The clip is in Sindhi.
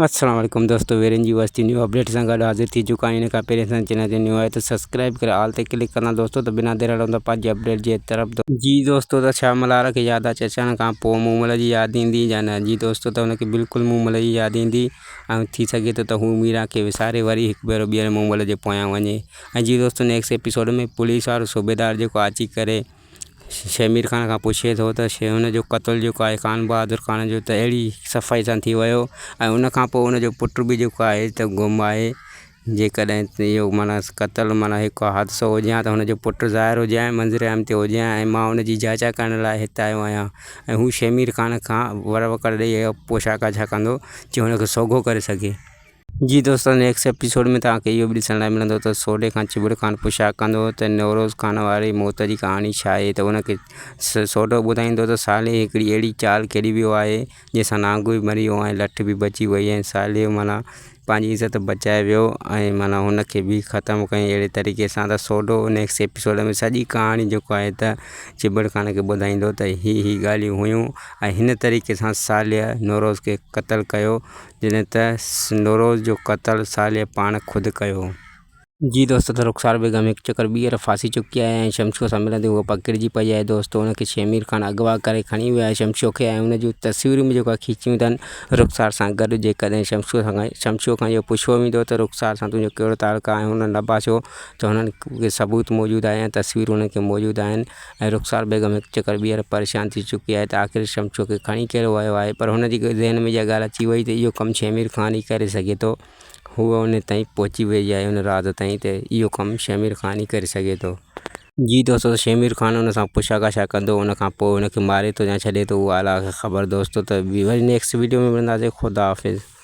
السلام عليڪم دوستو ويرين جي وستي نيو اپڊيٽ سان گڏ حاضر ٿي چڪا آهيون ان کان پهرين اسان چينل تي نيو آهي ته سبسڪرائب ڪري آل تي ڪلڪ ڪندا دوستو ته بنا دير هلون ٿا پنهنجي اپڊيٽ جي طرف جي دوستو ته ڇا ملهار کي ياد اچي اچڻ کان پوء مومل جي ياد ايندي يا نه جي دوستو ته هن کي بلڪل مومل جي ياد ايندي ۽ ٿي سگهي ٿو ته هو ميرا کي وساري وري هڪ ڀيرو ٻيهر مومل جي پويان وڃي ۽ جي دوستو نيڪسٽ ايپيسوڊ ۾ پوليس وارو صوبيدار جيڪو اچي ڪري شهمير خان کان پڇي ٿو ته هن جو قتل جيڪو آهي خان بهادر خان جو ته اهڙي صفائي سان ٿي ويو ۽ ان کان پوء ان جو پٽ به جيڪو آهي ته گم آهي جيڪڏهن اهو معنيٰ قتل معنيٰ هڪ حادثو هجي ها ته هن جو پٽ ظاهر هجي ها ۽ منظر عام تي هجي ها ۽ مان ان جي جاچ ڪرڻ لاء هت آيو آهيان ۽ هو شهمير خان کان ور وڪڙ ڏئي اهو پڇا ڳاڇا ڪندو جي هن کي سوگهو ڪري سگهي. جي دوستو نيڪسٽ ايپيسوڊ ۾ توهان کي اهو به ڏسڻ لاء ملندو ته سوڍي کان چٻڙ خان پڇا ڪندو ته نوروز خان واري موت جي ڪهاڻي ڇا آهي ته ان کي سوڍو ٻڌائيندو ته صالح هڪڙي اهڙي چال کيڏي ويو آهي جنهن سان نانگ به مري ويو ۽ لٺ به بچي وئي ۽ صالح معنيٰ پنهنجي عزت بچائي ويو ۽ معنيٰ هن کي به ختم ڪيائين اهڙي طريقي سان ته سوڍو نيڪسٽ ايپيسوڊ ۾ سڄي ڪهاڻي جيڪو آهي ته چٻڙ خان کي ٻڌائيندو ته هي هي ڳالهيون هيون ۽ هن طريقي سان صالح نوروز کي قتل ڪيو جڏهن ته نوروز جو قتل صالح پاڻ خود ڪيو. جي دوستو ته رخسار بيگم هڪ چڪر ٻيهر ڦاسي چڪي آهي ۽ شمشو سان ملندي هوء پڪڙجي پئي آهي دوستو ان کي شهمير خان اغوا ڪري کڻي ويو آهي شمشو کي ۽ ان جون تصويرون به جيڪو آهي کيچيون اٿن رخسار سان گڏ جيڪڏهن شمشو سان شمشو کان اهو پڇيو ويندو ته رخسار سان تنهنجو ڪهڙو تعلق آهي ۽ هن نباسيو ته هنن کي ثبوت موجود آهي ۽ تصويرون هنن کي موجود آهن ۽ رخسار بيگم هڪ چڪر ٻيهر پريشان ٿي چڪي آهي ته آخر شمشو کي کڻي ڪهڙو ويو آهي پر هن جي ذهن ۾ اها ڳالهه اچي وئي ته اهو ڪم شهمير خان ئي ڪري سگهي ٿو. هوء ان تائين پهچي وئي آهي ان راز تائين ته اهو ڪم شهمير خان ئي ڪري سگهي ٿو. جي دوستو شهمير خان ان سان پڇا ڳاڇا ڪندو ان کان پوء ان کي ماري ٿو يا ڇڏي ٿو اها الله کي خبر دوستو ته وري نيڪسٽ وڊيو ۾ ملنداسين خدا حافظ.